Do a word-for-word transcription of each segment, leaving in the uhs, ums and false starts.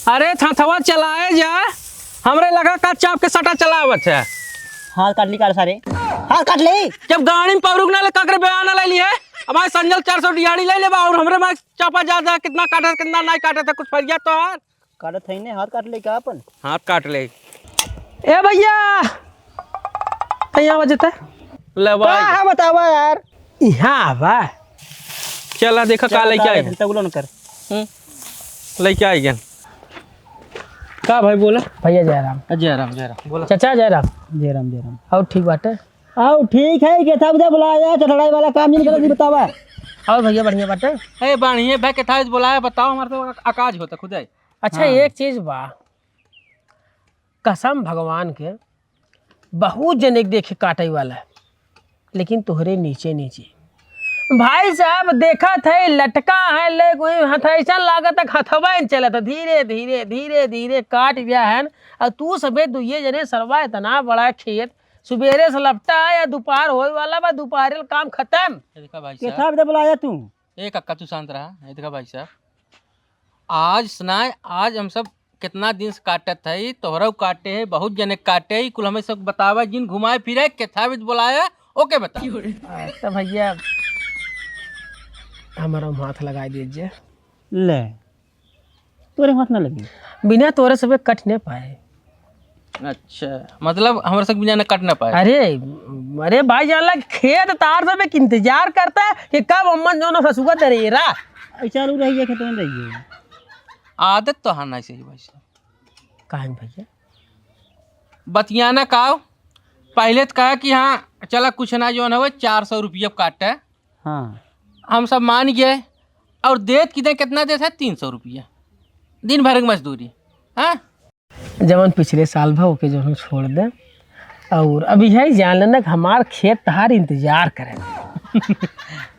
अरे थथवा चलाए जा, हमरे लगा का चाप के सटा चलावत है। हाथ काट ली काल सारे, हाथ काट ली। जब गाड़ी में पौरुक ना ले ककरे बयान ले ली है, हमारे संजल चार सौ दिहाड़ी ले लेबा और हमरे में चापा ज्यादा कितना काटे कितना नहीं काटे थे कुछ फरिया तो यार। काटत है ने, हाथ काट ले का अपन? हाथ काट ले। ए भैया, कहीं आवा जता। ले का भाई। है बतावा यार? यहाँ आवा। चला देखा का चल, लेके का आई। लेके तगुलो न कर। हम्म, लेके आई गन। का भाई बोला? भैया जय राम। जय राम, जय राम। बोला। चाचा जय राम। जय राम, जय राम। और ठीक बाटे? आओ ठीक है, केथा बुझा बुलाया, चटड़ाई वाला काम नहीं करत, बतावा। और भैया बढ़िया बाटे? ए, बढ़िया भाई, केथा बुलाया, बताओ, हमारे तो अकाज होता खुद है। अच्छा, हाँ। एक चीज बा, कसम भगवान के, बहुत जने के देखे काटे वाला है, लेकिन तोहरे नीचे नीचे। भाई साहब, देखत है, लटका है, ले कोई हथ ऐसा लागत है, हथवा इन चलत है, धीरे, धीरे, धीरे, धीरे काट गया है। और तू सबे दुइये जने सरवा इतना बड़ा खेत, सुबेरे से लपटा है या दोपहर होए वाला बा, दोपहर काम खत्म। ये देखा भाई केथा साहब, बदे बुलाया तू? ए काका, तू शांत रहा। ये देखा भाई साहब, आज सुनाए, आज हम सब कितना दिन से काटत है, तोहरा काटे है, बहुत जने काटे है, कुल हमें सब बतावा, जिन घुमाए फिरे, केथा बिद बोलाया, ओके बता। आ, तो भैया, हमारा हाथ लगा दीजिए। ले, तोरे हाथ ना लगी। बिना तोरे सबे कट नहीं पाए। अच्छा, मतलब हमारे सब बिना न कट ना पाए। अरे, अरे भाई, जान ला खेत तार सब एक इंतजार करता है कि कब अम्मन जो ना फंसुआ दरेरा। ऐसा चालू रहिए, खेत में रहिए। आदत तो हाँ नहीं सही भाई साहब। काहे भैया? बतियाना का, पहले तो कहा कि हाँ, चला कुछ ना जो ना हो, चार सौ रुपया काटे। हाँ। हम सब मान गए। और देत कितने, कितना देत है? तीन सौ रुपया, दिन भर की मजदूरी। हाँ, जवन पिछले साल भा ओके जवन छोड़ दे। और अभी है जान लेना कि हमार खेत तहार इंतजार करे।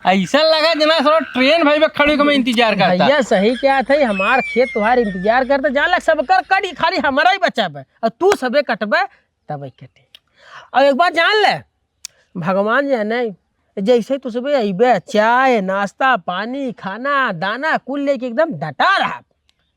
ऐसा लगा जना सरो ट्रेन भाई में खड़ी के मैं इंतजार करता। भैया सही क्या था, हमार खेत तुहार इंतजार करता। जान लग सबकर कट, खाली हमारा ही बचा बे, और तू सबे कटबे तब कटे। और एक बात जान ले, भगवान जे है नहीं, जैसे तू सुबह अइबे, चाय, नाश्ता, पानी, खाना, दाना, कुल लेके एकदम डटा रहा।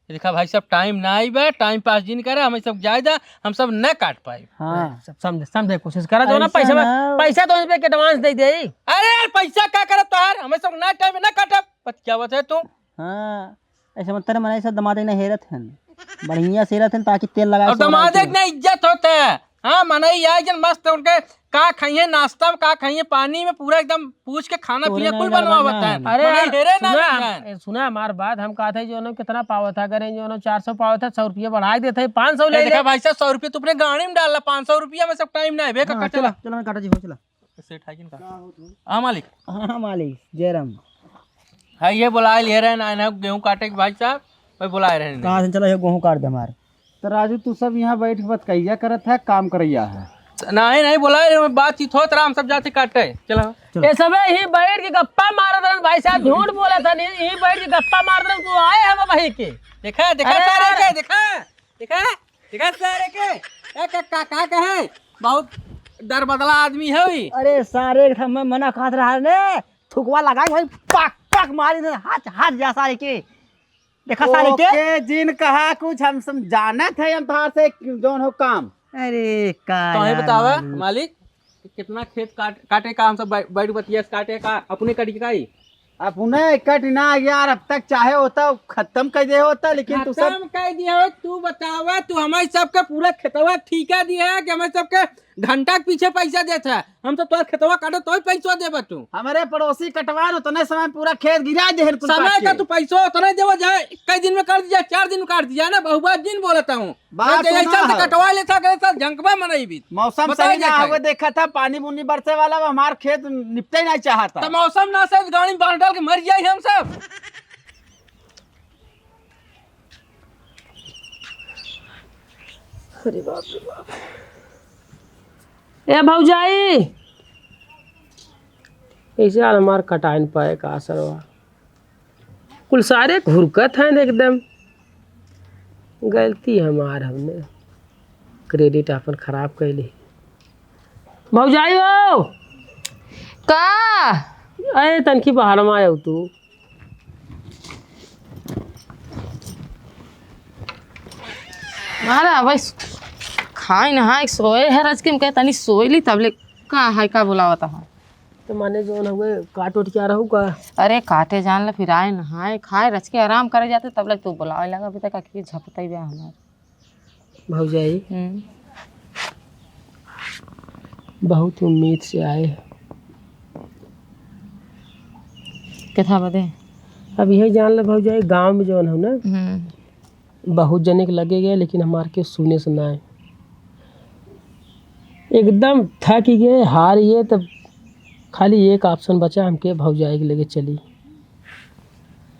देखा भाई साहब, टाइम ना आइबे, टाइम पास जिन करे, हमें सब जायदा, हम सब न काट पाए। हाँ। सब समझे, समझे कोशिश करा, जो ना ऐसा पैसा, ना। पैसा तो इस पे advance दे दे। अरे यार, पैसा का करत तोहार, हमें सब ना टाइम ना काटब। बतियावत है तू। हाँ, ऐसे मत तेरे मनाई सब दमादे नहीं हेरत हन, बढ़िया से हेरत हन ताकि तेल लगा और से दमादे के ना इज्जत होता है। हाँ, मनई आए जन मस्त उनके का खाइए नाश्ता में, का खाइए पानी में, पूरा एकदम पूछ के खाना तोरे पीना नहीं कुल गड़बड़ बनवावत ना है। है। अरे मनई यार, हेरे ना सुना, जाए। ए, सुना हमार बात, हम कहा था जो ना कितना पावत है, अगर जो ना चार सौ पावत है, सौ रुपया बढ़ा देते हैं, पाँच सौ ले ए, ले। देखा भाई साहब, सौ रुपया तू अपने गाड़ी में डाल ला, पाँच सौ रुपया में सब टाइम ना है, बे हाँ, काका, चला, चला। चला मैं काटा जी, हो चला। सेठ है किनका? का हो तू? हाँ मालिक। हाँ मालिक, जयराम। हाँ, ये बुलाए लिए रहे ना, ना गेहूँ काटे के भाई साहब, वही बुलाए रहे। कहाँ से चला ये गेहूँ काट दे हमार? तो राजू, तू सब यहाँ बैठ के बतकैया करत है, काम करैया है? नहीं, नहीं, बुलाए रहे, बातचीत होत रहा, हम सब जाते काटे। चला। चलो। ये सबे ही बैठ के गप्पा मारत रहन भाई साहब, झूठ बोलत हन, ही बैठ के गप्पा मारत रहन, तू आए हम वहीं के। देखा, देखा अरे सारे यार। के, देखा, देखा, देखा सारे के। ए, का, का, का कहे? बहुत दरबदला आदमी है ई। अरे सारे के हमें मना कहत रहा ने, थुकवा लगाई वही पक, पक मारी ने, हाथ, हाथ जा सारे के। देखा सारे के। ओके, जिन कहा कुछ हम सम-, जानत है हम तोहार से जौन हो काम। अरे का तो ये यार बतावा मालिक। मालिक, कितना खेत काट, काटे का हम सब बै-, बैठ बतिया से काटे का, अपने कटी का ही? अपने कट ना यार, अब तक चाहे होता खत्म कर दे होता, लेकिन तू सब खत्म कर दिया हो। तू बतावा, तू हमारे सबके पूरा खेतवा ठीका दिया है कि हमारे सबके घंटा के पीछे पैसा देत है, हम तो तोर खेतवा काटो तो ही पैसा देबा तू। हमारे पड़ोसी कटवान उतने समय पूरा खेत गिरा दे कुल समय काट का के। तू पैसा उतना देवा जाए, कई दिन में काट दिया, चार दिन में काट दिया ना, बहुबा दिन बोलता हूँ। बात मैं तो सुना ऐसा से है। कटवा लेता, करे साल झंकबा मनई भी। मौसम बता सही जा ना खाए। हुए देखा था, पानी बुनी बरसे वाला बा, हमार खेत निपटे नहीं चाहता। तो मौसम ना से गाड़ी में बांध डाल के मर जाए हम सब। अरे बाप रे बाप। ए भौजाई, ऐसे यार हमार कटाइन पाए का सरवा। कुल सारे घुरकत हैं एकदम। गलती हमार, हमने credit अपन खराब कर ली। भौजाई हो। का? अरे तनकी बाहर में आयो तू। अरे, अबे खाए नहाए सोए है रचके, हम कहे तनी सोए ली, तबले का है, का बुलावत है? तो माने जौन हउए काट उट क्या रहू का? अरे काटे जान ले, फिर आए नहाए खाए रचके आराम करे जाते, तबले तू बुलावे लगा, अभी तक अखिए झपतई बा हमार। भौजाई, हम्म। बहुत उम्मीद से आए। कथा बदे? अब यही जान ले भौजाई, गाँव में जौन हो ना, हम्म। बहुत जने के लगे गए, लेकिन हमार के सुने से ना आए। एकदम थक ही गए, हार ये, तब खाली एक option बचा, हमके भौजाई के लगे चली।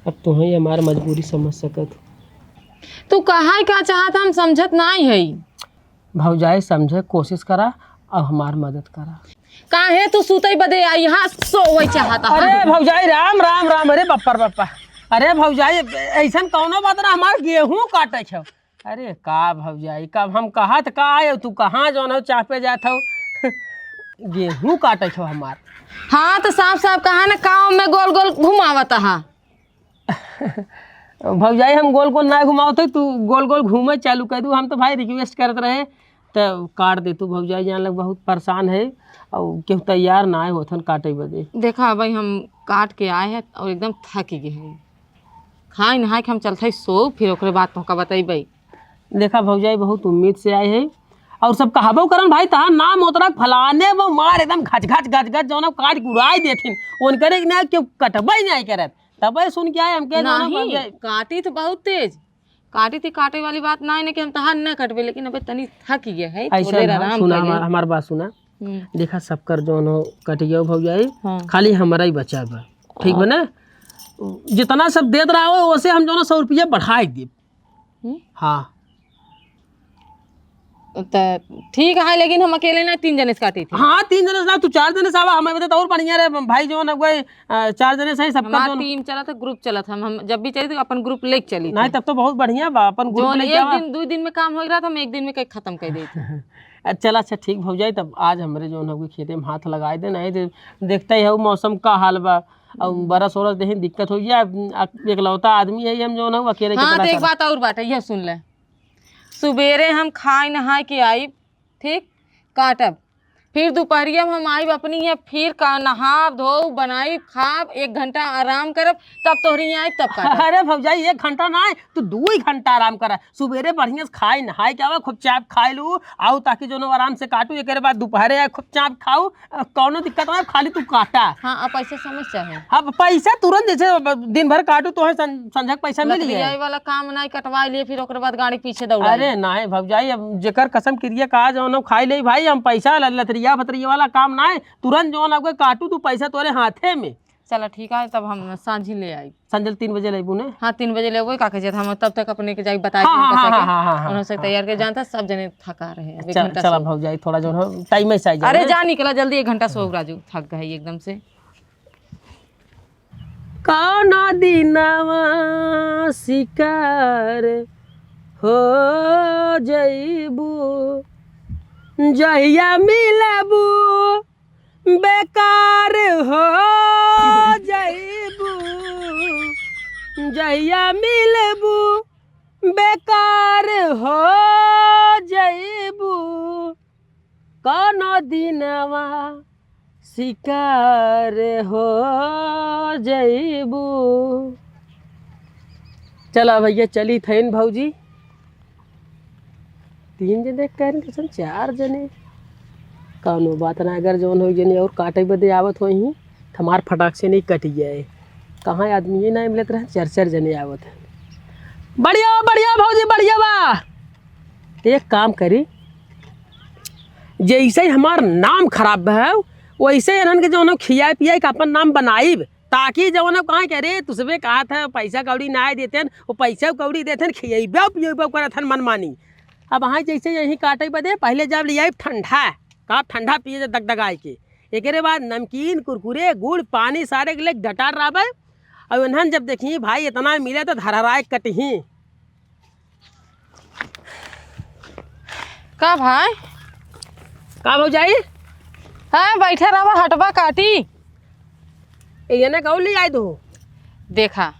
अब तुहई हमार मजबूरी समझ सकत हो। तू कहा का चाहत, हम समझत नाई है। भौजाई समझे कोशिश करा, अब हमार मदद करा। काहे तू सुतई बदे आई, यहाँ सोवई चाहत है? अरे भौजाई, राम, राम, राम, अरे बप्पर बप्पा। अरे भौजाई, ऐसन कौनो बात ना, हमार गेहूं काटे छो। अरे का भौजाई, कब हम कहत का आए, तू कहाँ जौन हो चापे जात हो? गेहूं काटे छो हमार। हाँ, तो साफ साफ कहा ना, काव में गोल गोल घुमावत हा। भौजाई, हम गोल गोल ना घुमावत है, तू गोल गोल घूमे चालू कर दू। हम तो भाई request करत रहे, तो काट दे तू भौजाई, जान लग बहुत परेशान है और केहू तैयार ना आए होथन काटे बदे। देखा भाई, हम काट के आए हैं और एकदम थक गए हैं, खाए नहाए के हम चलते हैं सो, फिर ओकरे बाद तोहका बतैबै। देखा भौजाई, बहुत उम्मीद से आए हैं और सब कहबो करन भाई, तहार नाम ओतरा फलाने वो मार एकदम घच घच घच घच जौन काट के उड़ाई देथिन, उनकरे के ना केहू कटबै नहीं करत। तबे सुन के आए हमके जौन नहीं, भौजाई। काटी तो बहुत तेज, काटी थी, काटे वाली बात ना है ना कि हम तहार ना कटबे, लेकिन अबे तनी थक गए है, ऐसा थोड़े ना, आराम सुना कर ले। हमार, हमार बात सुना। हम्म। देखा सबकर जौन हो कट गया भौजाई, हाँ। खाली हमारा ही बचा बा, ठीक बा ना? जितना सब देत रहा हो, ओसे हम जौन सौ रुपया बढ़ाई देब। हम्म। हाँ। त ठीक है, लेकिन हम अकेले ना, तीन जने से काटी थी। हाँ, तीन जने से ना, तू चार जने से आवा, हमें बता तो और बढ़िया रहे भाई, जौन अब गए, अ, चार जने से ही सबका हमार जौन team चलत है, group चलत है, हम, हम जब भी चली तो अपन group लेके चली नहीं, थी। तब तो बहुत बढ़िया बा, अपन group जौन लेके एक आवा। दिन, दो दिन में काम हो रहा था, हम एक दिन में कहीं खत्म कर देते। अच्छा, चला, अच्छा, ठीक भौजाई, तब आज हमरे जौन हो गए खेते में हाथ लगाए दे, नहीं तो देखते ही हो मौसम का हाल बा, और बरस ओरस देही दिक्कत हो गया। अब एकलौता आदमी है हम, जौन हो अकेले हाँ, कितना तो एक करा। बात और बात है, यह सुन ले, सुबेरे हम खाए नहाए के आइब, ठीक, काटब, फिर दुपहरिया में हम आइब अपनी यहाँ, फिर का नहाब धोब, बनाइब, खाब, एक घंटा आराम करब, तब तोहरी यहाँ आइब, तब काटब। अरे भौजाई, एक घंटा ना आए, तू दू ही घंटा आराम करा। सुबेरे बढ़िया से खाए नहाए के आवा, खूब चाप खाए लू, आओ ताकि जौन आराम से काटू, एक बाद दुपहरे आए, खूब चाप खाऊ, अ, कौनो दिक्कत ना, खाली तू काटा। हाँ, अब पैसा समस्या है। अब पैसा तुरंत जैसे अब दिन भर काटू तो है सं-, संझा के पैसा मिल लकड़ी जाए। आई वाला काम नहीं कटवा लिए, फिर ओकर बाद गाड़ी पीछे दौड़ा अरे ली। नाहीं भौजाई, अब जेकर कसम किरिया कहा जौन खाई ले भाई, हम पैसा ल-, लतरिया फतरिया वाला काम नाहीं, तुरंत जौन आपके काटू तू पैसा तोरे हाथे में। चला ठीक है, तब हम सांझी ले आई। संझल तीन बजे लेबू ने? हाँ, तीन बजे लेबू, का कहे हम तब तक अपने के जाई बताई हाँ, हाँ, हाँ, हाँ, हाँ, हाँ, उन्होंने से हाँ, तैयार के हाँ। जानता, सब जने थका रहे हैं, एक चल, घंटा चला सो। भौजाई, थोड़ा जौन हो, time में से आई जाए अरे ना। जा निकला जल्दी, एक घंटा सो राजू, थक गए एकदम से। कौनो दिनवा शिकार हो जइबू, जहिया मिलबू बेकार हो जइबू, जहिया मिलबू बेकार हो जइबू, कौनो दिनवा शिकार हो जइबू। चला भैया, चली थैन भौजी। तीन जने कह रहे सन, चार जने। कौनो बात ना, अगर जौन हो जने और काटे बदे आवत होई, तो हमार फटाक से नहीं कट जाए। कहाँ आदमी ये ना मिलत रहे, चार चार जने आवत है। बढ़िया, बढ़िया भौजी, बढ़िया बा। एक काम करी, जैसे ही हमार नाम खराब है, वैसे इन्हन के जौन खियाए पियाए के अपन नाम बनाइब, ताकि जौन कहाँ के, "अरे, तुसबे कहा था, पैसा कौड़ी ना देते हैं, वो पैसा कौड़ी देते हैं, खियाइबे पियाइबे करत हन मनमानी।" अब हाँ, जैसे यहीं काटे बदे, पहले जब ले आइब ठंडा, का ठंडा पिए जा दगदगाए के, एकरे बाद नमकीन, कुरकुरे, गुड़, पानी सारे के लेके डटार रहबे। और इन्हन जब देखी भाई इतना मिले तो धरहराए कटही। का भाई? का भौजाई? हाँ, बैठे रहबा, हटबा काटी। ए, ये ना कहू ले आए दो। देखा,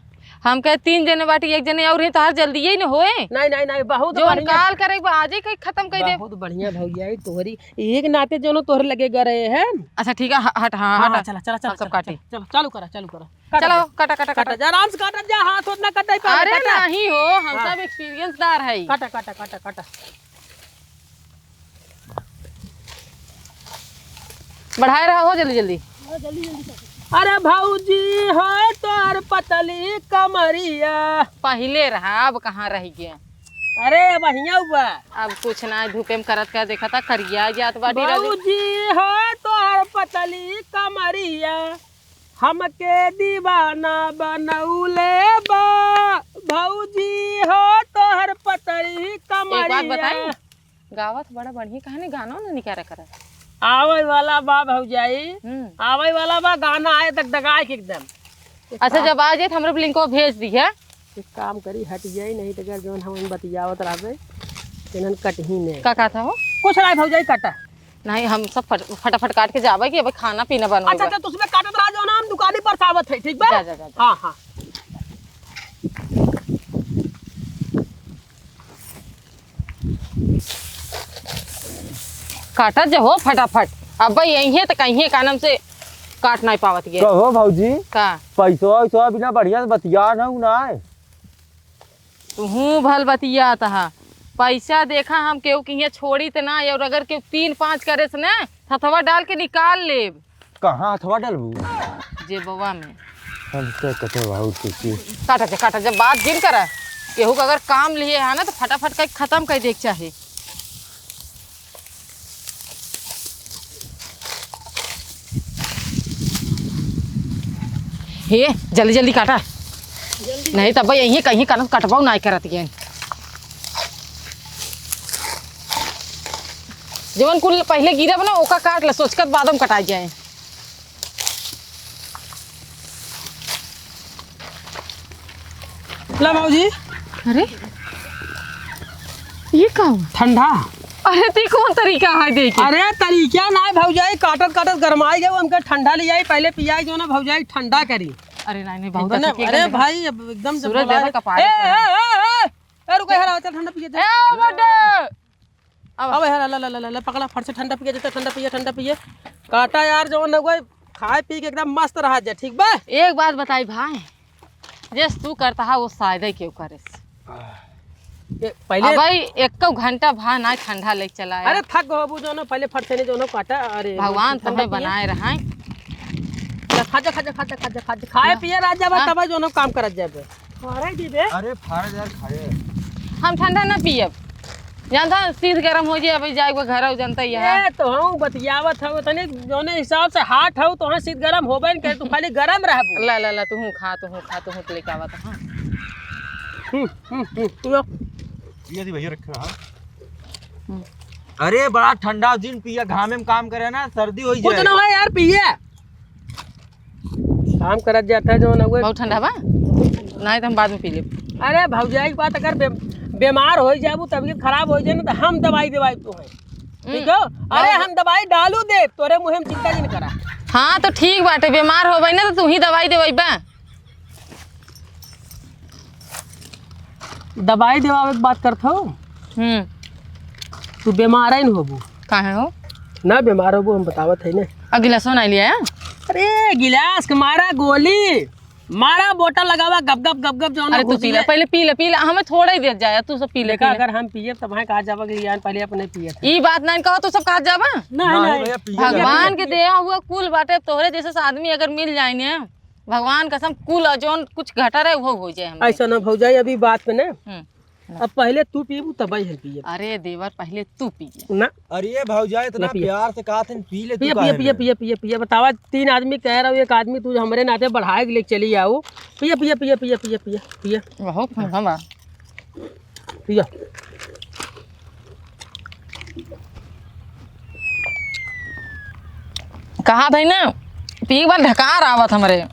हम कहे तीन जने बाटी, एक जने और ही, तोहार जल्दी ही न होए। नहीं, नहीं, नहीं, बहुत जो हम बढ़िया। काल करे बा, आज ही कहीं खत्म कर दे। बहुत बढ़िया भौजाई तोहरी, एक नाते जौन तोहरे लगे गए रहे हैं। अच्छा ठीक है, ह-, हट, हाँ, हाँ, हट। हाँ, चला, चला, चला, हम सब चला, काटी। चला, चला, चालू करा, चालू करा। काटा चलो, जा। काटा, काटा, काटा, काटा। जा, आराम से काटा जा, हाथ उतना कट नहीं पावे, अरे काटा। नहीं हो, हम हाँ। सब experience दार है। काटा, काटा, काटा, काटा। बढ़ाए रहा हो जल्दी जल्दी। अरे भौजी हो तोहर पतली कमरिया। पहिले रहा, अब कहाँ रह गया? अरे अब हियाँ हुआ। अब कुछ ना, धूपे में करत का देखा था, करिया जात बाटी राजू। भौजी हो तोहर पतली कमरिया, हमके दीवाना बनौले बा। भौजी हो तोहर पतली एक बात कमरिया। बताई, गावत बड़ा बढ़िया, काहे नहीं गाना ना निकारा करत? आवे वाला बा भौजाई, हम्म। आवे वाला बा, गाना आए तक दगाए के एकदम। अच्छा, जब आ जाए तो हमरे link को भेज दी है। एक काम करी, हट जाई, नहीं तो अगर जौन हम बतियावत रहबे, इन्हन कट ही नहीं। का कहता हो? कुछ नहीं भौजाई, कटा। नहीं, हम सब फट-, फटाफट काट के जाबे कि अबे खाना पीना बनवे अच्छा, बा। अच्छा, तो उसमें काटत रहा, जौन हम दुकानी पर से आवत है, ठीक बा? जा, जा, जा, जा। हाँ, हाँ। काटत जे हो फटाफट। अब भाई यही है तो कहीं का नाम से काट नहीं पावत ये। कहो भौजी, का? पैसवा वैसवा बिना बढ़िया से बतिया न ना है। तुहूँ भल बतियात हा। पैसा देखा हम केहू के हियाँ छोड़ी त ना, और अगर केहू तीन पाँच करे से ना, हथवा डाल के निकाल लेब। कहाँ हथवा डालबू? जेबवा में। हम तो कटे भाऊ तुझे। काटा जा, काटा जा, बात जिन करा। केहू का अगर काम लिए है ना, तो फटाफट का खत्म कर दे के चाहे। हे, जल्दी जल्दी काटा। नहीं तब यही कहीं कानून कटबाऊ ना करत ये। जवन कुल पहले गिरब ना, ओका काट ले, सोचकत बादम कटाई जाए। ला भौजी। अरे, ये का हुआ? ठंडा। अरे, ती कौन तरीका है देखे? अरे, तरीका ना है भौजाई, काटत काटत गरमाई गए, हमके ठंडा ले आई, पहले पियाई जो ना भौजाई, ठंडा करी। अरे नहीं, नहीं, बहुत एकदम अच्छा, अरे एकदम भाई, अब एकदम जब सूरज बोला देवर है। का पाए ए, पड़ा। ए, ए, ए, ए, रुको यार, चल ठंडा पिए, चल। ए, बड्डे। अब अब यार, ला, ला, ला, ला, ला, पकड़ा, फट से ठंडा पिए, जितना ठंडा पिए, ठंडा पिए। काटा यार, जवन न कोई खाए पी के एकदम मस्त रहा जाए, ठीक बा? एक बात बताई भाई, जैस तू करता है, वो शायद ही केहू करे। ये पहले अब भाई, एको घंटा भा ना ठंडा लेके चला है। अरे थक गो, वो जो ना पहले फट से नहीं जो ना काटा, अरे भगवान ठंडा तुम्हें पिए। बनाए रहा है। ले, खा जा, खा जा, खा जा, खा जा, खा जा। खाए हाँ। पिए राजा बा, हाँ। तब जो ना काम करत जाबे। फाड़े दीबे। अरे फाड़ यार, खाए। हम ठंडा ना पियब, जानता है, सीध गरम हो जाए, अभी जाए वो घर, जानता ही है। ए, तो हम बतियावत हवे, तनी जौने हिसाब से hot हौ, तो हाँ सीध गरम होबे न करे, तू खाली गरम रहबू। ला, ला, ला, तू हूँ खा, तू हूँ खा, तू हूँ लेके आवत, हाँ। हम्म, हम्म, हम्म, तू लो। ये दी भैया रखे रहा। हम्म। अरे बड़ा ठंडा, जिन पिया, घामे में काम करे ना, सर्दी हो कुछ जाए। ना हो यार, पिए। काम करत जाता है जो ना हुए। बहुत ठंडा बा? नहीं तो हम बाद में पी लेब। अरे भौजाई के बात, अगर बे-, बीमार हो जाबू, तबीयत खराब हो जाए ना, तो हम दवाई देवाई तो है। ठीक हम्म। हो? अरे हम दवाई डालू दे, तोरे मुँहे में चिंता जिन करा। हाँ तो ठीक बाटे, बीमार होबे ना तो तू ही दवाई देवाई बा। दवाई देवावे के बात करत हो? हम्म। तू बीमार ही न होबू। काहे हो? ना बीमार होबू, हम बतावत है ना। आ गिलासवा ना लिया है? अरे गिलास के मारा गोली, मारा बोतल लगावा, गप गप गप गप जौन अरे तू घुसी पी ले, है। पहले पी ले, पी ले, हमें थोड़ा ही देर जाए, तू सब पी ले, देखा पी ले। अगर हम पिए तब वहाँ कहा जाबा कि लियान पहले अपने पिए थे। ई बात नहीं कहो, तू सब कहा जाबा। नहीं, नहीं, नहीं। भैया, पिए भगवान के देवा हुआ कुल बाटे, तोहरे जैसे आदमी अगर मिल जाए ना, भगवान कसम, कुल जौन कुछ घटा रहे, वो हो जाए हमरे। ऐसा ना भौजाई, अभी बात पे ना। हम्म। अब पहले तू पीबू, तब ही हम पिए। अरे देवर, पहले तू पिए। ना। अरे भौजाई, इतना ना पिए। प्यार से कहा थे, पी ले तू पिए, काहे पिए, में? पिए, पिए, पिए। बतावा, तीन आदमी कह रहे हो, एक आदमी तू हमरे नाते बढ़ाए के लेके चली आओ। पिए, पिए, पिए, पिए, पिए, पिए, पिए। बहुत ठंडा बा। पिया। कहा था ना, पी के बाद ढकार आवत हमरे।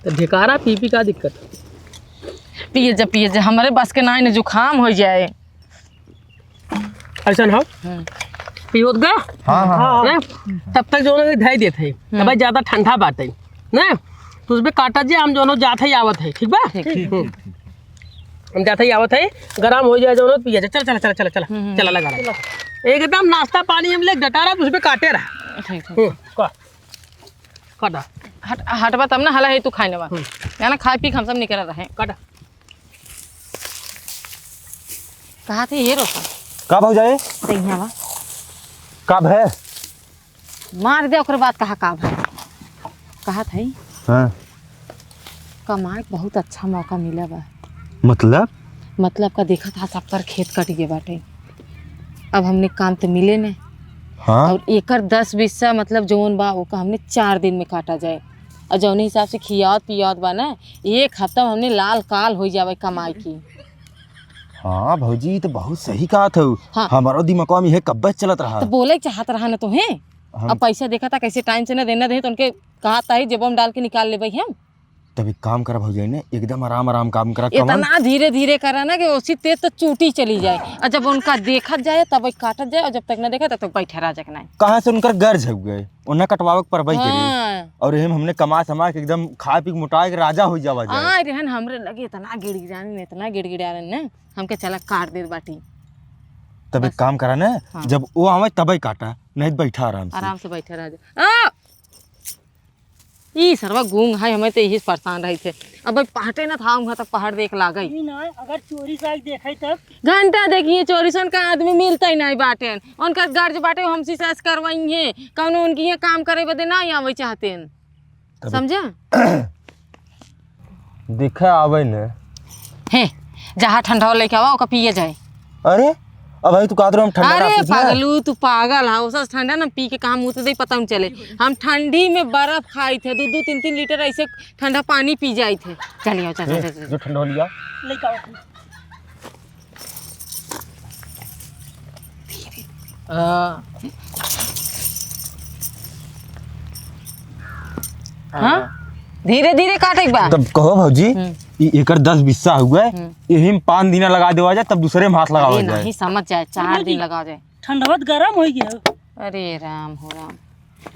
तो ढकारा पी पी का दिक्कत? पिए जा, पिए जा, हमरे बस के नाई ने जुकाम हो जाए। ऐसा ना हो? हम्म। पियोत गा? हाँ, हाँ, हाँ। ना? तब तक जो ना धै देत है। हम्म। तब ज्यादा ठंडा बात है। ना? तुझ पे काटा जे, हम जौनो जात है आवत है, ठीक बा? ठीक। ठीक। हम्म। हम जात है आवत है, गरम हो जाए जौनो, पिया जाए। चल, चल, चल, चल, चल, हम्म, हम्म। चला लगा रहा। एकदम नाश्ता पानी हम ले डटा रहा, तुझ पे काटे रहा। ठीक, ठीक। हम्म, का-, काटा। हट, हटबा तब ना, हला है तू खाए नवा। हम्म। या ना खाए पी के हम सब निकल रहे। काटा। कहा थे ये रोका? का भौजाई? तैयार बा। का भय? मार दे, ओकरे बाद कहा का भय? कहा था ही? हाँ। कमाए के बहुत अच्छा मौका मिला बा। मतलब? मतलब का देखा था, सबकर खेत कट गए बाटे। अब हमने काम तो मिले ने। हाँ। और एकर दस बीसा मतलब जौन बा, ओका हमने चार दिन में काटा जाए। और जौन हिसाब से खियावत पियावत बा ना, एक हफ्ता में हमने लाल काल हो जावे कमाई की। हाँ भौजी, ई तो बहुत सही कहत हऊ। हाँ। हमारो दिमागवा में इहे कब्बे से चलत रहा। तो बोले के चाहत रहा ना तोहे। हम अब पैसा देखा था कैसे टाइम से ना देना दे, तो उनके कहा था ही जेबो में डाल के निकाल लेबे हम। तब एक काम करा भौजी ने, एकदम आराम आराम काम करा। कमल। इतना धीरे धीरे करा ना कि ओसी तेज तो चूटी चली जाए, और जब उनका देखत जाए तब काटत जाए, और जब तक ना देखा तब तक बैठा रह जाए के नहीं। कहाँ से उनकर गर्ज हो गए, उन्हें कटवावे के परबई करी। हाँ। और एहम हमने कमा समा के एकदम खा पी के मोटा के राजा हो जावा जाए। हाँ, रहन हमरे लगे इतना गिड़गिड़ाने, इतना गिड़गिड़ाने ना, हमके चला काट देत बाटी। तब एक बस। काम करा ना, हाँ। जब वो आवे तबे काटा, नहीं तो बैठा आराम से। आराम से बैठा रह जा। आ! ई सरवा गूंग है, हमें तो यही से परेशान रही थे। अब भाई पहाटे ना था, वहाँ तक पहाड़ देख लागई। ई ना, अगर चोरी से आके देखे तब? घंटा देखिए, चोरी सन का आदमी मिलता ही नहीं बाटेन। उनका गर्ज बाटे, हमसे सास करवाई है, कौनो उनकी यहाँ काम करे बदे ना आवे चाहते हैं। तब समझा? दिखे आवे न। हे, जहाँ ठंडा लेके आवा, ओका पिए जाए। अरे, अब भाई तू कहत रहो हम ठंडा ना अरे पीस ना? पागलू, तू पागल है, ओसा ठंडा ना पी के काम मुँह से दे पता न चले। हम ठंडी में बर्फ खाई थे, दो दो तीन तीन लीटर ऐसे ठंडा पानी पी जाई थे। चलिए, चल, चल, ए, चल, चल। जो ठंडा हो लिया। लेके आओ। हाँ। हाँ? धीरे धीरे काटे के बा। तब कहो भौजी, हम्म। ई एकर दस बिस्सा हुआ है, हम्म। यही में पाँच दिना लगा देवा जाए, तब दूसरे में हाथ लगावा अरे जाए। नहीं, समझ जाए, चार भौजी, दिन लगा जाए। ठंडवा त गरम हो गया। अरे राम हो राम,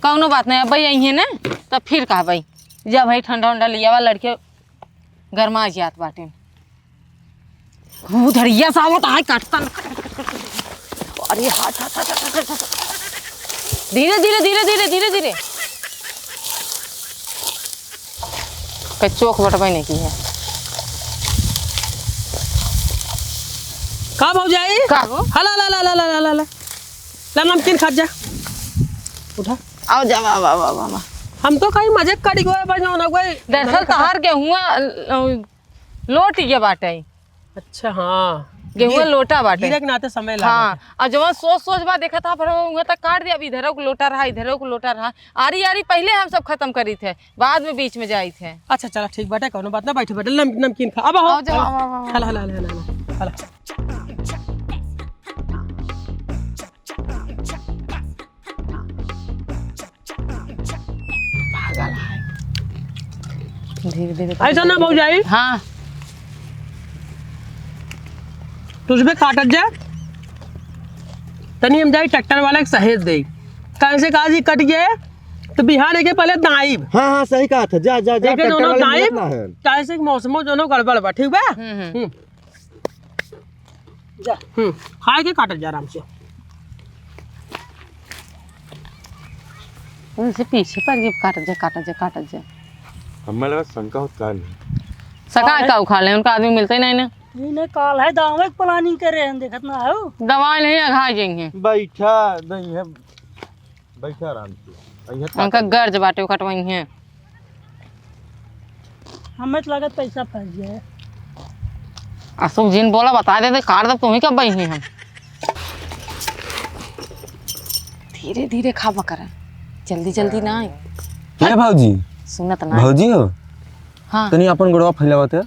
कौनो बात नहीं, अब भाई यही है ना, तब फिर कहा भाई, जब भाई ठंडा उंडा लिया हुआ लड़के गरमा जात बाटे। उधरिया से आवत है, काटता न। अरे, हट, हट, हट। धीरे, धीरे, धीरे, धीरे, धीरे, धीरे। कई चोख बटबे नहीं की है। का भौजाई? का हो? हला, ला, ला, ला। ला नमकीन खा जा। उठा। आओ जा, वाह, वाह, वाह, वाह, वाह। हम तो कहीं मजे करी गए, बस ना गए। दरअसल तहार गेहुआ, अ, लोट गया बाटे। अच्छा, हाँ। गेहुआ गिर-, लोटा बाटे। गिरे के नाते समय लागे। हाँ, और जवन सोच सोच बा देखा था, पर वहाँ तक काट दिया, अब इधरो को लोटा रहा, इधरो को लोटा रहा। आरी आरी पहले हम सब खत्म करी थे, बाद में बीच में जाई थे। अच्छा, चला ठीक बाटे, कौनो बात ना, बैठे बैठे नम-, नमकीन खा। अब हो। आओ जाओ, आओ, आओ, आओ, आओ। हला, हला, हला, हला, हला। पागल है। धीरे धीरे ऐसा ना भौजाई। हाँ। तुझ पे काटत जा। तनी हम जाई ट्रैक्टर वाला के सहेज दे। काहे से कहा जी कट गए, तो बिहान एके पहले दाइब। हाँ, हाँ, सही कहा था। जा, जा, जा, एके ट्रैक्टर दोनों वाले दाइब, मिलत ना है। काहे से मौसमो दोनों गड़बड़ बा, ठीक बा? हम्म, हम्म। हम्म। जा, हम्म, खाए के काटल जा आराम से। उनसे पीछे पड़ के काटत जा, काटत जा, काटत जा। हमें लगा शंका होत का नहीं। सका का उखाड़ ले, उनका आदमी मिलते ही नहीं ना। नहीं, नहीं, काल है दावे के planning करे हैं, देखत ना हो। दवाई नहीं, अघा जाएंगे। बैठा नहीं है। बैठा आराम से। अइहे उनका ताकत। गर्ज बाटे, वो कटवाई है। हमें तो लगत पैसा फंस जाए। अशोक जी ने बोला, बता देते, काट दे, तुम्हें क्या बही हम। धीरे धीरे खावा करा, जल्दी जल्दी ना आए। ए भौजी। सुनत ना। भौजी हो? हाँ। तनी अपन गोड़वा फैलावत है।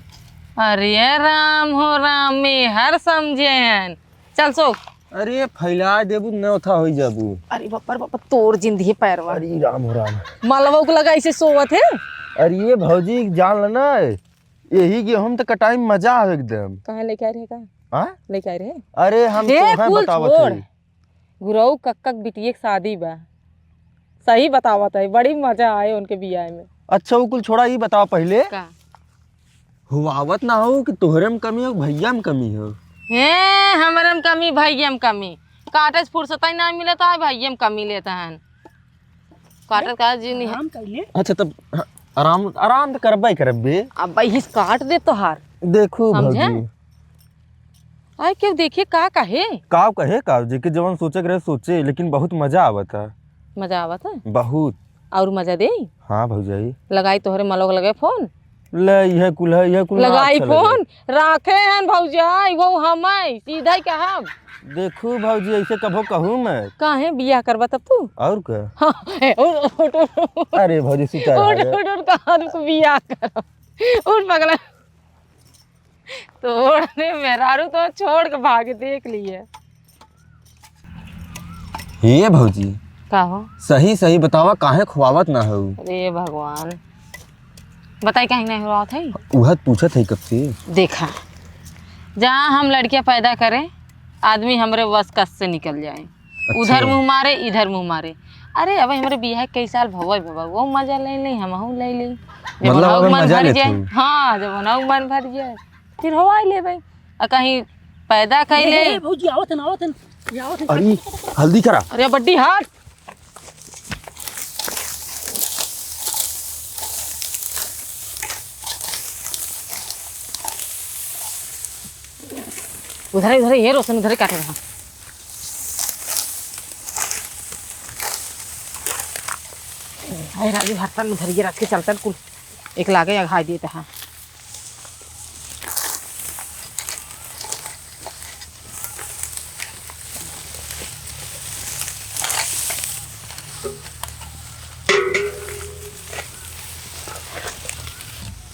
अरे राम हो राम, में हर समझे हैं। चल सो। अरे फैला देबू, नौथा होई जाबू। अरे बाप रे बाप, तोर जिंदगी पैरवा। अरे राम हो राम। मलवा को लगा ऐसे सोवत है। अरे ये भौजी जान ल ना, यही गेहूं त कटाई में मजा आवे एकदम। कहाँ लेके आए रहे का? हाँ? लेके आए रहे? अरे हम ए, तोहे कुल बतावत छोड़। हई। गुरऊ कक्का के बिटिया के शादी बा। सही बतावत है, बड़ी मजा आए उनके बियाह में। अच्छा, वो कुल छोड़ा, ई बतावा पहिले। का? हुआवत ना हो कि तोहरे में कमी हो, भइया में कमी हो? हे, हमरे में कमी, भइया में कमी। काटे से फुर्सत ही ना मिलत है, भइया में कमी लेत हन। काटत का जी नहीं। आराम कर ले। अच्छा, तब ह-, आराम, आराम तो करबे करबे। अब भाई हिस काट दे तोहार। देखू समझे? भौजी। आए केहू देखे का कहे? का कहे का? जेके जवन सोचे के रहे सोचे, लेकिन बहुत मजा आवत है। मजा आवत है? बहुत। और मजा दे? हाँ भौजाई। लगाई तोहरे मलोक लगे फोन? ले, इहे कुल है, इहे कुल ना लगाई अच्छा लगे। फोन? राखे हन भौजाई, वो हम है, सीधा ही कहब। देखू भौजी, ऐसे कभो कहू मत। काहे बियाह करबा तब तू? और का? हाँ, उठ, उठ, उठ, उठ। अरे भौजी, सुता उठ, रहा है। उठ, उठ, कहाँ रुक बियाह कर? उठ पगला। तोड़ने मेहरारू तो छोड़ के भागे, देख लिए। हे भौजी, का हो? सही सही बतावा, काहे खुआवत ना हो? अरे भगवान, बताई काहे नहीं हुआवत है? उहत पूछत है कब से। देखा, जहाँ हम लड़कियाँ पैदा करें, आदमी हमरे वस कस से निकल जाए। अच्छा। उधर मुँह मारे, इधर मुँह मारे। अरे, अब हमरे बियाह के कई साल भवा बाबा, वो मजा ले ले, हमहू ले ले। जब मतलब, उनहू अब मन मजा भर लेत जाए। हूँ। हाँ, जब उनहू मन भर जाए, फिर होवाई लेबे। आ कहीं पैदा ए, कैले। ए, भौजी, आवत हन, आवत हन, ये आवत हन। अरे, हल्दी करा। अरे, बड्डी हट। उधर, उधर, ये रोशन उधर काटे रहा। अरे राजू, हर तन उधर ये रख के चलतन कुल। एक लागे अघाई देत है।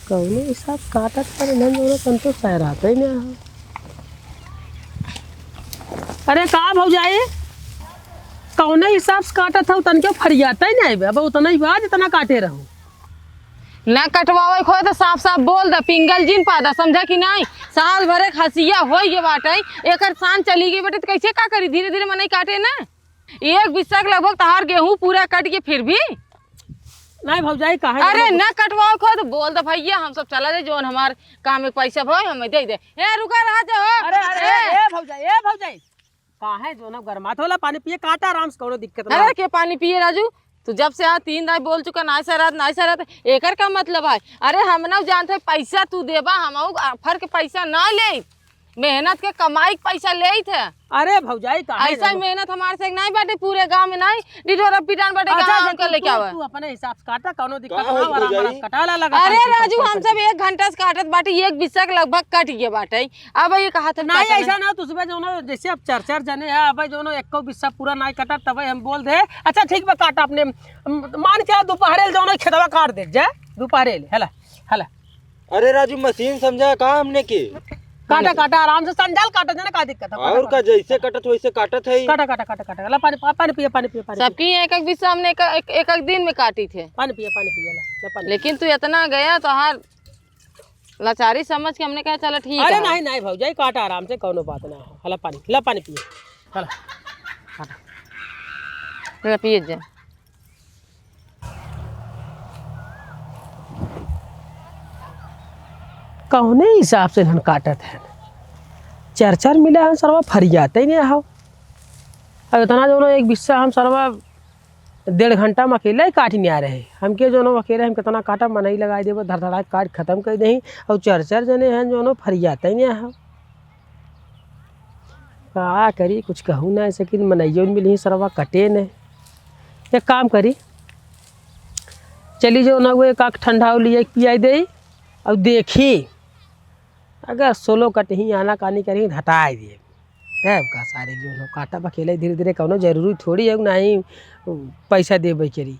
कौनो हिसाब काटत पर इन्हन दोनों संतोष शायद रहते ही ना हो। अरे का भौजाई, कौने हिसाब से काटत हौ, तनके फरियाते ही नहीं बे। अब उतना ही बा जितना काटे रहो। ना कटवावे खोए तो साफ साफ बोल द, पिंगल जिन पादा, समझा कि नहीं? साल भरे खसिया होई गए बाटे, एकर शान चली गई बाटे, तो कैसे का करी? धीरे धीरे मनई काटे ना। एक बिस्सा के लगभग तहार गेहूं पूरा कट के फिर भी। नहीं भौजाई, काहे अरे ना ना कटवाओ खोए तो बोल द भैया, हम सब चला जाए, जोन हमार काम में पैसा भवे हमें दे दे। ए रुका रहा जो हो। अरे, अरे, ए। ए भौजाई, ए भौजाई, काहे जोन गरमात होला? पानी पिए, काटा आराम से, कौनो दिक्कत ना। अरे के पानी पिए राजू, तू जब से यहाँ तीन दाई बोल चुका, नाय सरात, नाय सरात, एकर का मतलब है? अरे हम ना जानते पैसा तू देबा, हम फर के पैसा ना ले, मेहनत के कमाई के पैसा लेत है। अरे भौजाई, काहे ऐसा ही ना? मेहनत हमारे से नहीं बाटे पूरे गांव में, नहीं डिढोरा पिटान बाटे, अच्छा, कहाँ अच्छा, उनका तू, लेके तू, आवे? तू अपने हिसाब से काटा, कौनो दिक्कत का ना हो हो, आराम, भौजाई? आराम से काटा ला, लगा अरे पानी पी, राजू, पानी हम पी। सब एक घंटा से काटत बाटे, एक बिस्सा के लगभग कट गए बाटे। अब ये कहा था नहीं, काटा ऐसा ना। ना, तू सुबह जो ना, जैसे अब चार चार जने हैं, अब जो ना एको बिस्सा पूरा ना काटा, तब हम बोल दे। अच्छा ठीक बा, काटा अपने, म-, मान के दोपहरे ले जो ना खेतवा काट दे जा, दोपहरे ले, हला, हला। अरे राजू, मशीन समझा का हमने के? काटा, काटा, आराम से संजाल काटा, जाने का दिक्कत है, काटा, और का, काटा। जैसे कटत वैसे काटत है। काटा, काटा, काटा, काटा। ला पानी, पा-, पानी पिए, पानी पिए, पानी पिए। सबकी एक एक बिस्सा हमने एक, एक, एक, एक दिन में काटी थे। पानी पिए, पानी पिए, ला, ला पानी। लेकिन तू इतना गया तो हर लाचारी समझ के हमने कहा चला ठीक अरे है। नहीं, नहीं भौजाई, काटा आराम से, कौनो बात ना हो। हला पानी, ला पानी पिए। हला, काटा। ले पिए जा। कौने हिसाब से इन्हन काटत हैं? चार चार मिला हम सरवा फरियाते ही नहीं हो। अब इतना जो एक बिस्सा हम सरवा डेढ़ घंटा में अकेले ही काट नहीं आ रहे। हमके जो अकेले हम कितना काटा मनई लगाई देबो, धड़धड़ा के काट खत्म कर दे। और चार चार जने हैं जो फरियाते ही नहीं हो। का करी, कुछ कहू ना सकिन, मनइयो न मिलही, सरवा कटे न। एक काम करी, चली जो ना, वो एक आख ठंडा लिया के पियाई दे, और देखी, अगर सोलो कटही, आना कानी करही, हटाई दे। तब का सारे जो लोग काटा बा, खेले धीरे धीरे, कौनो जरूरी थोड़ी है, नहीं पैसा देबे करी।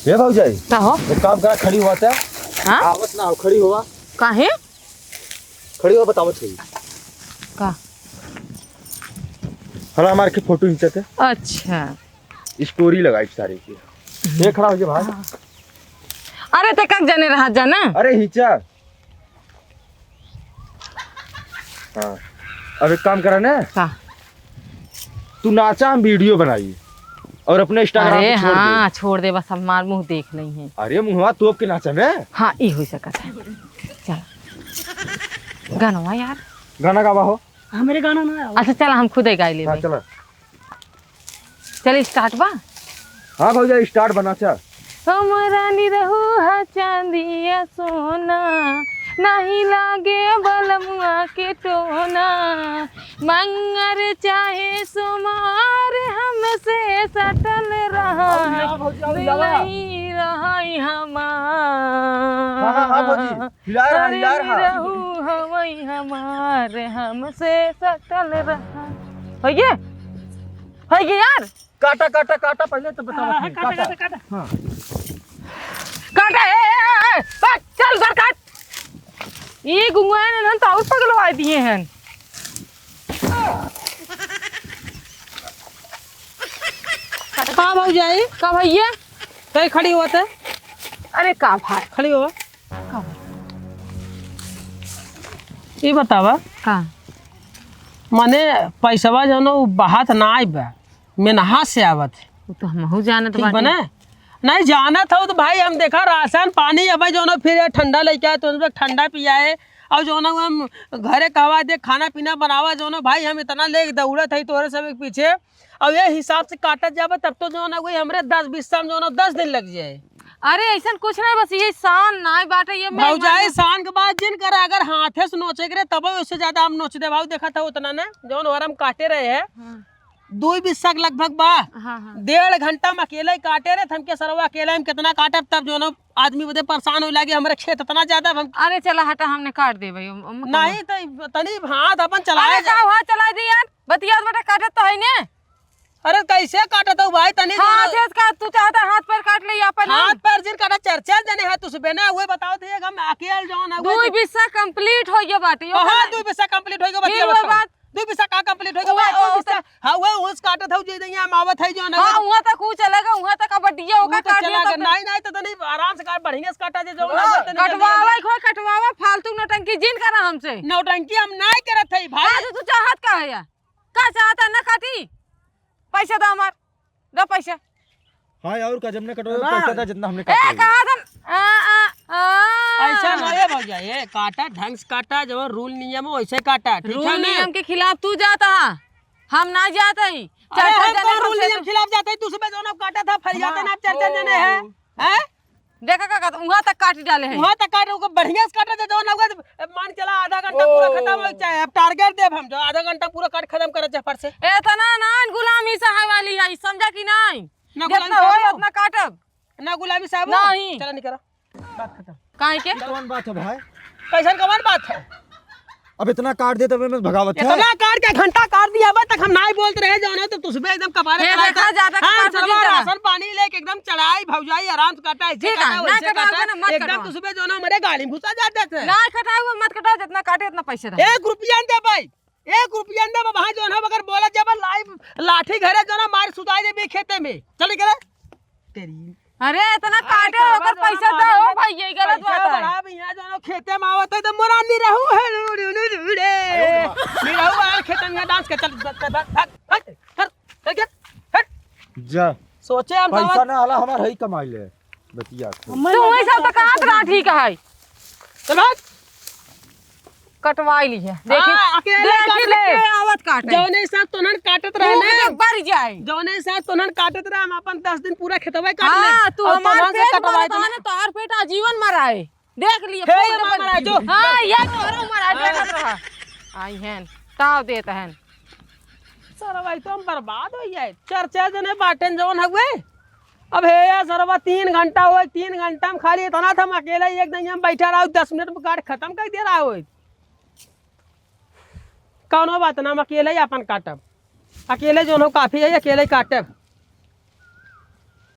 ए भौजाई, का हो? एक काम करा, खड़ी हुआ था। हाँ? आवत ना हो, खड़ी हुआ। काहे? खड़ी हुआ, बतावत है। का? हला हमार के फोटो खींचत है। अच्छा। स्टोरी लगाई सारे की। ये खड़ा हो जा भाई। हाँ। अरे ते कक जाने रहा जाना? अरे हिचा। हाँ। अब एक काम करा ना। का? तू नाचा, हम video बनाई और अपने Instagram अरे पे छोड़ दे। हाँ, छोड़ दे, बस हमार मुँह देख लइहैं। अरे मुँहवा तोप के नाचा में। हाँ, ई होइ सकत है। चल। गानवा यार। गाना गावा हो। हमरे गाना ना आवा। अच्छा चल, हम खुदे गाइ लेबे। हाँ, चला। चल, start बा? हाँ भौजाई, start बा, नाचा। हमरा निरहुआ चांदिया सोना, नाही लागे बलमुआ के टोना। मंगर चाहे सोमार हमसे सटल रहा, अउर हिलावा भौजी, अउर हिलावा। दुलही रहई हमार। हाँ, हाँ, हाँ, भौजी, हिलाए रहा, अरे हिलाए रहा। निरहू हवई हमार, हमसे सटल रहा। होइगे? होइगे यार? काटा, काटा, काटा, पहले तो बतावा हाँ, फिर, काटा, काटा। काटा, काटा। हाँ। काटा, ए, ए, ए, ए, बस, चल, उधर काट। ई गुंगुआ ने तो और पगलवा दिए हैं। का भौजाई? का भैया? कहीं खड़ी होत है? अरे का भाई? खड़ी हो। का भाई? ई बतावा। का? माने पैसवा जौन उ बहात ना आइबा। मेनहा से आवत है। उ तो हमहू जानत ठीक बाटे। बने? नहीं जानत हो तो भाई, हम देखा राशन पानी, अब जौन फिर ठंडा लेके आए, तो उनमें ठंडा पियाए, और जौन हम घरे कहवा दे खाना पीना बनावा, जौन भाई हम इतना ले दौड़त है तोरे सब के पीछे, और ये हिसाब से काटत जाबे, तब तो जौन वही हमरे दस बीस साल, जौन दस दिन लग जाए। अरे ऐसन कुछ नहीं, बस ये शान नाई बाटे, ये मैं भौजाई मान शान के बात जिन करा, अगर हाथे से नोचे के रे, तब उससे ज्यादा हम नोच दे भाव, देखा था उतना ना, जौन ओर हम काटे रहे हैं। हाँ। दुई बिस्सा के लगभग बा। हाँ, हाँ। डेढ़ घंटा में अकेले ही काटे रहे, त हमके सरवा अकेले में कितना काटब, तब जौन आदमी बदे परेशान होए लागे, हमरे खेत इतना ज्यादा, अब हम अरे चला हटा, हमने काट दे भाई, हम, हम नहीं तो तनी हाथ अपन चलाए अरे जा। का हुआ, चला दे यार, बतियात बेटा काटत तो है ने। अरे कैसे काटत हो भाई, तनी हाथ जौन है का, तू चाहता हाथ पैर काट ले अपन हाथ हम। पैर जिन काटा, चार चार जने हैं, तू सुबह ना हुए बताओ थे, हम अकेल जौन है, दुई बिस्सा complete हो गया बाटे, यो कहाँ कहाँ? दुई बिस्सा complete हो गया, फिर बतिया वो बताओ। बात दुई बिस्सा का complete होइगा? ओए, बा, दुई ओ, बिस्सा। तो हाँ, वह उस काटत हऊ, जे यहाँ मावत है, जो ना हाँ, वो। उहाँ तक ऊ चलेगा, उहाँ तक अब डीजे ओका वो तो काट दिया चला तो गया। फिर नहीं, नहीं, तो, तो नहीं, आराम से काट, बढ़िया से काटा जे, जो ना हाँ, वो तो नहीं कटवावा, जल्दी एक बार कटवावा, फालतू नौटंकी जिन करा हमसे। नौटंकी हम नहीं करत है, भाई। हाँ, तो तू चाहत का है यार? का चाहत है, ना काटी? पैसा दो हमार। दो पैसा। हाँ, और का, जब ने कटवावे, ना। पैसा दे, जितना हमने ए, काट लिया। कहा था? आ, आ, आ। ऐसा ना रे भौजा, ये काटा, ढंग से काटा, जब rule नियम हो, वैसे काटा, ठीक है rule ना? नियम के खिलाफ तू जाता है, हम ना जाते ही। अरे, चार, चार हम जने कौन को rule से नियम तो खिलाफ जाते हैं? तू सुबह जो ना काटा था, फरियाते हाँ। ना, आप चार, चार जने हैं, ओ। हैं? देखा का, का, उहाँ तक काट डाले है। उहाँ तक काट, ओकर बढ़िया से काटे दे, जौन होगा, मान चला आधा घंटा पूरा ओ। खत्म हो जाए। अब target देब हम, जो आधा घंटा पूरा काट खत्म करत जा फट से। एतना ना गुलामी सहाय वाली है, समझा कि नहीं? ना जितना गुलामी होई, साहब। उतना काटब। ना गुलामी साहब। नहीं। चला निकला। बात खत्म। काहे के? कौन बात है भाई? कैसन कौन बात है? अब इतना काट दे तबे में भगावत है। इतना काट के घंटा काट दिया, अब तक हम नाई बोलत रहे, जौन है तो तुझबे एकदम कपारे हे, खड़ा देखा कर। जाता हाँ, कपारे सरवा खड़ा। राशन पानी लेके एकदम चढ़ाई, भौजाई आराम से काटा, ऐसे ठीक है, काटा, ना वैसे कटाओ काटा, ना, मत एकदम कटाओ। तुझबे जौन है हमरे गाड़ी में घुसा जाते थे। ना कटाओ, मत कटाओ, जितना काटे उतना पैसा दे। एक रुपया न दे भाई, एक रुपया न दे भाई, जौन है अगर बोला जब लाई लाठी घरे जौन है मार सुताई देबे खेते में। चल निकले। तेरी अरे, इतना काहे काटे, ओकर पैसा दे हो भाई, ये गलत बात है। बढ़ा भी यहाँ जानो, खेते में आवत है तो मोरा निरहू है, रू, रू, रू, रू रे। अरे बाप। निरहू आयल खेते में dance के, चल, चल, चल, भाग, भाग, भाग, चल, चल, चल, हट। जा। सोचे हम पैसा समझ ना आला, हमार है कमाई ले। बतिया। तू वही सब तो कहत रहा, ठीक है। चल भाग। कटवाई ली है। देखी, हाँ, अकेले देखी काट ले। ले। आवत काटे। जौने साथ तोहन काटत रहे मुंह ना। के बर जाए। जौने साथ तोहन काटत रहे, हम अपन दस दिन पूरा खेतवा काट ले। हाँ, तू और हमार तोहन से पेट कटवाई मरत दे। है ना, तोहार पेट आजीवन मराए। देख लिए, हे, फूल ये बन मराए जो। हाँ, ये तोहरा मराए, हाँ। देखत रहा। आई हैं, ताव देत हैं। सरवा, ई तो हम बर्बाद हो जाए। चार चार जने बाटेन जौन हउए। अब हे या सरवा, तीन घंटा होए, तीन घंटा में खाली इतना था, हम अकेले एक दिन हम बैठा रहा, दस मिनट में काट खत्म कर दे रहा होए। कौनो बात ना, हम अकेले ही अपन काटब। अकेले जौन हो काफी है, अकेले ही काटब।